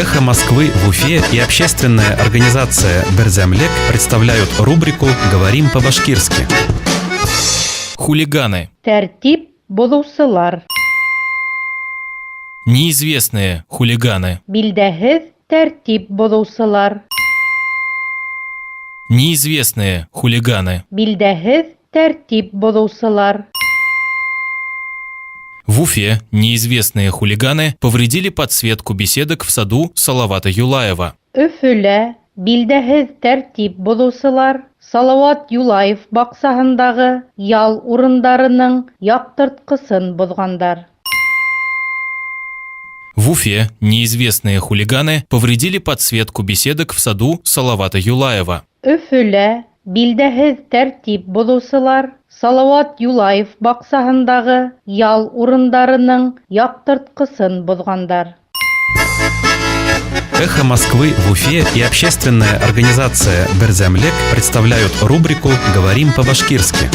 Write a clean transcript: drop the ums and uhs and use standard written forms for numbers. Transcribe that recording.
Эхо Москвы в Уфе и общественная организация «Берҙәмлек» представляют рубрику «Говорим по-башкирски». Хулиганы. Тәртип боҙоусылар. Неизвестные хулиганы. Билдәһеҙ тәртип боҙоусылар. Неизвестные хулиганы. Билдәһеҙ тәртип боҙоусылар. В Уфе неизвестные хулиганы повредили подсветку беседок в саду Салавата Юлаева. Өфөлә билдәһеҙ тәртип боҙоусылар Салауат Юлаев баҡсаһындағы ял урындарының яҡтыртҡысын боҙғандар. В Уфе неизвестные хулиганы повредили подсветку беседок в саду Салавата Юлаева. Өфөлә билдәһеҙ тәртип боҙоусылар Салауат Юлаев баҡсаһындағы ял урындарының яҡтыртҡысын боҙғандар. Эхо Москвы в Уфе и общественная организация «Берҙәмлек» представляют рубрику «Говорим по-башкирски».